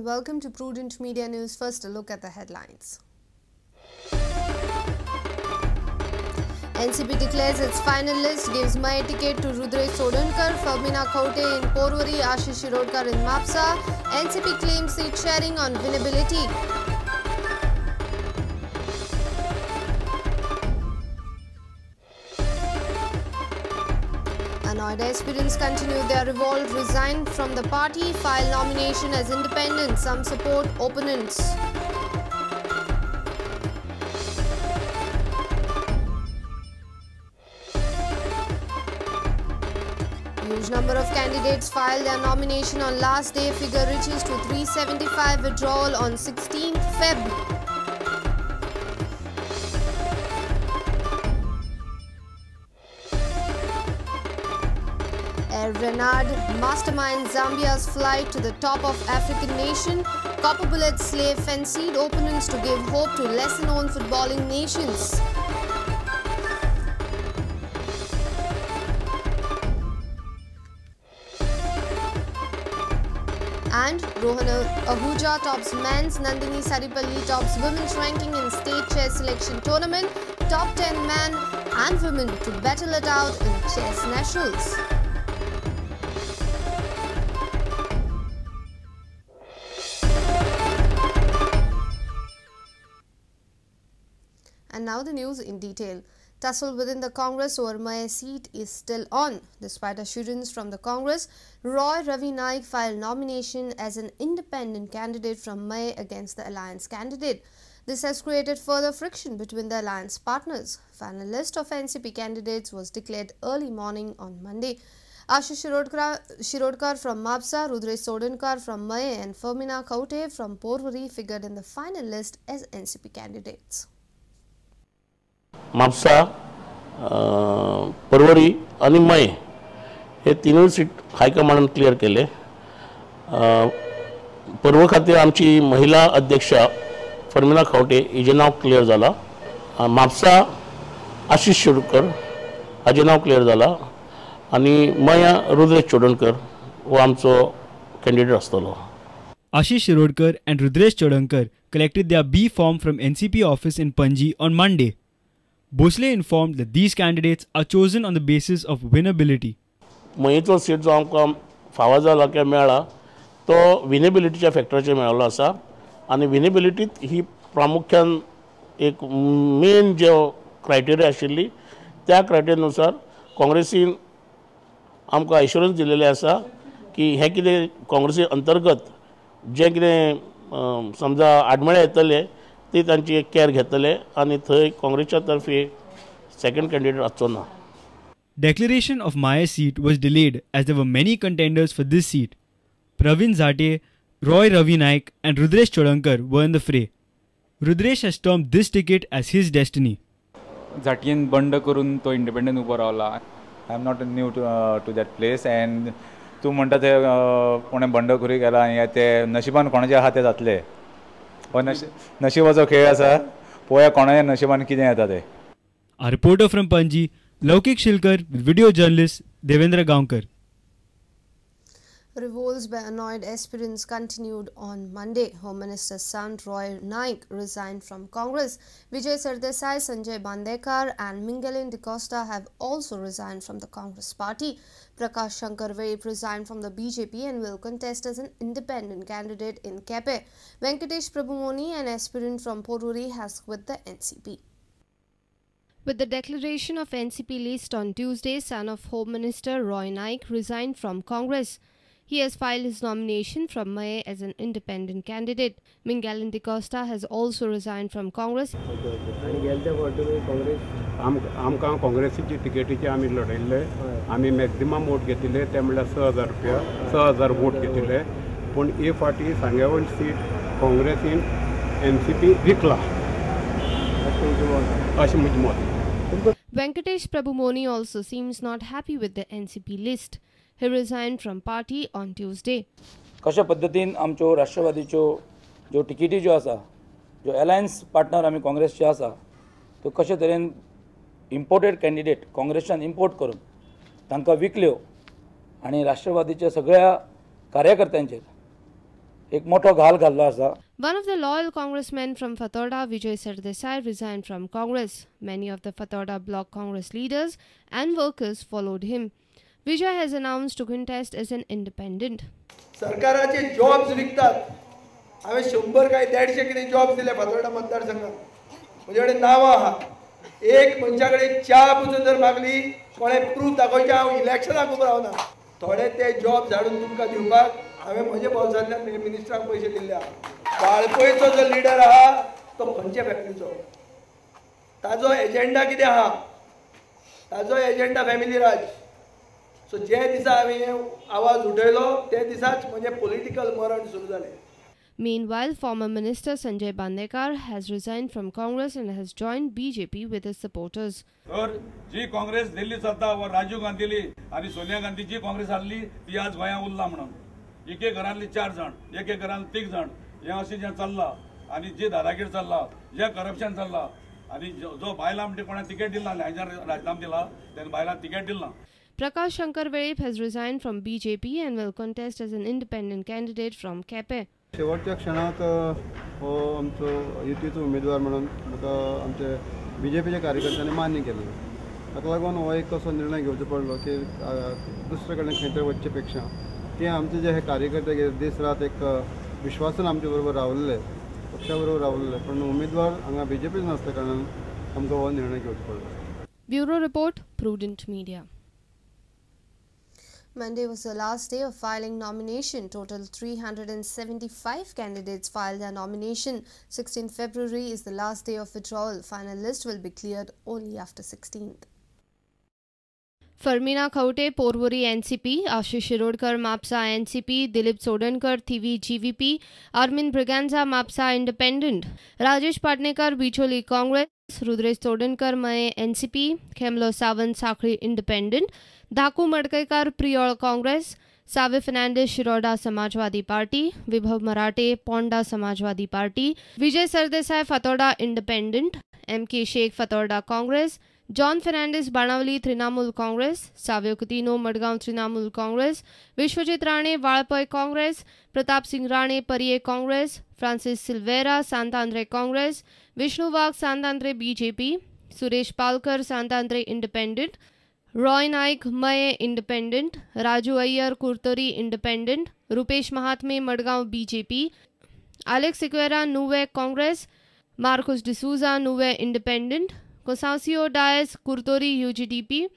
and welcome to Prudent Media News. First, a look at the headlines. NCP declares its final list, gives Maye ticket to Rudresh Chodankar, Fermina Khaunte in Porvorim, Ashish Shirodkar in Mapsa. NCP claims seat sharing on winnability. Annoyed aspirants continue their revolt, resign from the party, file nomination as independent, some support opponents. Huge number of candidates filed their nomination on last day, figure reaches to 375, withdrawal on 16th Feb. Renard mastermind Zambia's flight to the top of African nation. Copper Bullets slay fancied opponents to give hope to lesser-known footballing nations. And Rohan Ahuja tops men's, Nandini Saripalli tops women's ranking in state chess selection tournament. Top 10 men and women to battle it out in chess nationals. And now the news in detail. Tussle within the Congress over Maye seat is still on. Despite assurance from the Congress, Roy Ravi Naik filed nomination as an independent candidate from Maye against the alliance candidate. This has created further friction between the alliance partners. Final list of NCP candidates was declared early morning on Monday. Ashish Shirodkar from Mapsa, Rudresh Chodankar from Maye and Fermina Khaunte from Porvorim figured in the final list as NCP candidates. Mapusa, Porvorim आनी मये हे तिनूय seat हायकमांडान clear केले. पर्व खातीर आमची महिला अध्यक्षा फर्मिना खावटे हिजें नांव क्लियर जाला. म्हापसा आशिष शिरोडकर हाजें नांव क्लियर जाला आनी मया रुद्रेश चोडणकर हो आमचो कॅन्डिडेट आसतलो. Ashish Shirodkar and Rudresh Chodankar collected their B form from NCP office in Panji on Monday. Bhosle informed that these candidates are chosen on the basis of winnability. मयेचो seat जो आमकां फावो जाला किंवा मेळ्ळा तो विनेबिलिटीच्या फॅक्टराचेर मेळिल्लो आसा आनी विनेबिलिटीत ही प्रामुख्यान एक मेन ज्यो क्रायटेरिया आशिल्ली त्या क्रायटेरियानुसार काँग्रेसीन आमकां एश्योरन्स दिलेलें आसा की हें कितें काँग्रेसी अंतर्गत जें कितें समजा आडमेळें येतले ती तांची एक केअर घेतले आनी थंय काँग्रेसच्या तर्फे सेकंड कॅन्डिडेट आसचो ना. Declaration of Maye seat was delayed as there were many contenders for this seat. Pravin Zate, Roy Ravi Naik and Rudresh Chodankar were in the fray. Rudresh has termed this ticket as his destiny. झाटयेन बंड करून तो independent उबो रावला. I am not new to that place and तूं म्हणटा ते कोणें बंडखोरी केला आनी ते नशिबान कोणाचे आहा ते जातले. हो नशिबाचो खेळ आसा, पळोवया कोणाच्या नशिबान कितें येता ते. A reporter from Panji, Laukik Shilkar with video journalist Devendra Gaonkar. Revolts by annoyed aspirants continued on Monday. Home Minister's son Roy Naik resigned from Congress. Vijay Sardesai, Sanjay Bandekar and Mingelin D'Costa have also resigned from the Congress party. Prakash Shankar Vaip resigned from the BJP and will contest as an independent candidate in Kepe. Venkatesh Prabhumoni, an aspirant from Porvorim, has quit the NCP. With the declaration of NCP list on Tuesday, son of Home Minister Roy Naik resigned from Congress. He has filed his nomination from Maye as an independent candidate. Mingelin D'Costa has also resigned from Congress. आमकां काँग्रेसीची तिकेटीचे आमी लढयल्ले, आमी maximum vote घेतिल्ले ते म्हणल्यार 6,000 रुपया, 6,000 vote घेतिल्ले. पूण हे फावटी सांग्यावयर सीट काँग्रेसीन एनसीपी विकला अशें म्हजें मत. Venkatesh Prabhumoni also seems not happy with the NCP list. He resigned from party on Tuesday. कशा पद्दतीन आमच्यो राष्ट्रवादीच्यो ज्यो तिकेटी ज्यो आसा, ज्यो अलायन्स पार्टनर आमी काँग्रेसचे आसा, त्यो कशे तरेन इम्पोर्टेड कॅन्डिडेट काँग्रेसच्यान इम्पोर्ट करून तांकां विकल्यो आनी राष्ट्रवादीच्या सगळ्या कार्यकर्त्यांचेर एक मोठो घाल घाल्लो आसा. One of the loyal congressmen from Fatorda, Vijay Sardesai, resigned from Congress. Many of the Fatorda block Congress leaders and workers followed him. Vijay has announced to contest as an independent. सरकाराचे jobs विकतात. हांवें 100 काय 150 कितें jobs दिले फातोर्डा मतदारसंघात. म्हजे कडेन नांवां आहा. एक मनशा कडेन च्या पसून जर मागली कोणें प्रूफ दाखोवचें हांव इलेक्शनाक उबो रावना. थोडे ते जॉब्स हाडून तुमकां दिवपाक हांवें म्हजे बोल्सांतल्यान मिनिस्टरांक पयशे दिल्ले आहा. वाळपयचो जो लिडर आहा तो खंयच्या फॅमिलीचो, ताजो एजेंडा कितें आहा, ताजो एजेंडा फॅमिली राज. सो जे दिसा हांवें आवाज उठयलो ते दिसाच म्हजें पॉलिटिकल मरण सुरू जालें. Meanwhile, former Minister Sanjay Bandekar has resigned from Congress and has joined BJP with his supporters. तर जी काँग्रेस दिल्ली चलता वा राजीव गांधीली आणि सोनिया गांधीची काँग्रेस हाडली ती आज गोंया उरला म्हणून एके घरांतली 4 जाण, एके घरांत 3 जाण हें अशें जें चल्लां आनी जी दादागीर चल्ला, जें करप्शन चल्लां आनी जो बायलां म्हणटा कोणा तिकेट दिला ना, हांच्या राजीनामा दिला तेन्ना बायलां तिकेट दिला. Prakash Shankar Velip has resigned from BJP and will contest as an independent candidate from Kepe. शेवटच्या क्षणात हो आमचो युतीचो उमेदवार म्हणून म्हाका आमचे बीजेपीच्या कार्यकर्त्यांनी मान्य केलें. ताका लागून हो एक असो निर्णय घेवचो पडलो की दुसरे कडेन खंय तरी वचचे पेक्षा ते आमचे जे हे कार्यकर्ते दीस रात एक विश्वासान आमचे बरोबर रावल्ले, पक्षा बरोबर रावल्ले, पण उमेदवार हांगा बीजेपीच नासल्या कारणान आमकां हो निर्णय घेवचो पडलो. Bureau report, Prudent Media. Monday was the last day of filing nomination. Total 375 candidates filed their nomination. 16 February is the last day of withdrawal. Final list will be cleared only after 16th. Farmina Khaute, Porvorim NCP, Ashish Shirodkar, Mapsa NCP, Dilip Sodankar, Thivi GVP, Armin Briganza, Mapsa Independent, Rajesh Patnekar, Bicholi Congress, Rudresh Sodankar, Maye NCP, Khemlo Sawant, Sakhri Independent, Dhaku Madkaikar, Priol Congress, Save Fernandes, Shiroda Samajwadi Party, Vibhav Marathe, Ponda Samajwadi Party, Vijay Sardesai, Fatorda Independent, MK Sheikh, Fatorda Congress, John Fernandes, Banavali Trinamool Congress, Savio Coutinho, Madgaon Trinamool Congress, Vishwajit Rane, Valpoi Congress, Pratap Singh Rane, Pariye Congress, Francis Silveira, Santandre Congress, Vishnu Wagh, Santandre BJP, Suresh Palkar, Santandre Independent, Roy Naik, Maye Independent, Raju Iyer, Kurtori Independent, Rupesh Mahatme, Madgaon BJP, Alex Sequeira, Nuve Congress, Marcos D'Souza, Nuve Independent, Cosansio Dias, Kurtori UGDP,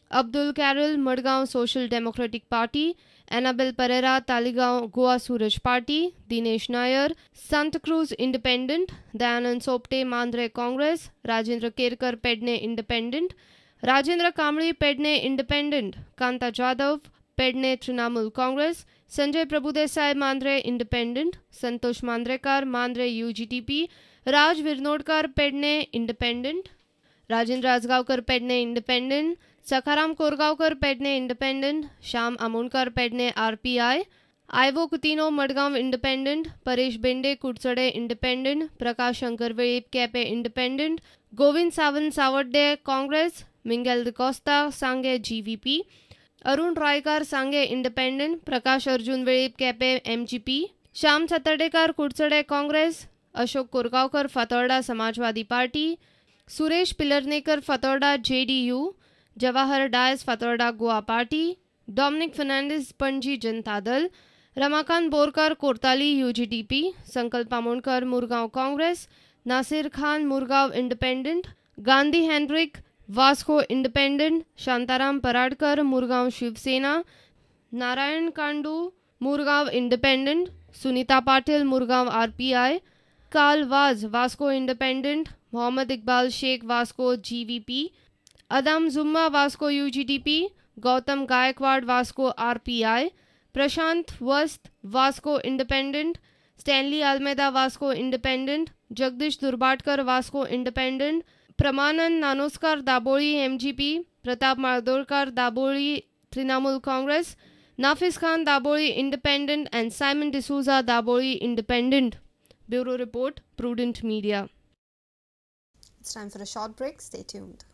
Abdul Carol, Madgaon Social Democratic Party, Annabel Pereira, Taligaon Goa Suraj Party, Dinesh Nair, Santa Cruz Independent, Dayanand Sopte, Mandre Congress, Rajendra Kerkar, Pedne Independent, Rajendra Kamli, Pedne Independent, Kanta Jadhav, Pedne Trinamool Congress, Sanjay Prabhudesai, Mandre Independent, Santosh Mandrekar, Mandre UGTP, Raj Virnodkar, Pedne Independent, Rajendra Ajgaonkar, Pedne Independent, Sakharam Korgaonkar, Pedne Independent, Shyam Amonkar, Pedne RPI, Ivo Coutinho, Madgaon Independent, Paresh Bende, Kudchade Independent, Prakash Shankar Velip, Kepe Independent, Govind Sawant, Sawarde Congress, Mingel D'Costa, Sange GVP, Arun Raikar, Sange Independent, Prakash Arjun Velip, Kepe MGP, Shyam Satardekar, Kudchade Congress, Ashok Korgaonkar, Fatorda Samajwadi Party, Suresh Pilarnekar, Fatorda JDU, Jawahar Dias, Fatorda Goa Party, Dominic Fernandes, Panaji Janata Dal, Ramakant Borkar, Cortalim UGDP, Sankalp Amonkar, Murgaon Congress, Nasir Khan, Murgaon Independent, Gandhi Henrik, Vasco Independent, Shantaram Paradkar, Murgaon Shiv Sena, Narayan Kandu, Murgaon Independent, Sunita Patil, Murgaon RPI, Carl Vaz, Vasco Independent, Mohammad Iqbal Sheikh, Vasco GVP, Adam Zumma, Vasco UGDP, Gautam Gaikwad, Vasco RPI, Prashant Vast, Vasco Independent, Stanley Almeida, Vasco Independent, Jagdish Durbatkar, Vasco Independent, Pramanand Nanoskar, Daboli MGP, Pratap Mardorkar, Daboli Trinamool Congress, Nafis Khan, Daboli Independent, and Simon D'Souza, Daboli Independent. Bureau Report, Prudent Media. It's time for a short break. Stay tuned.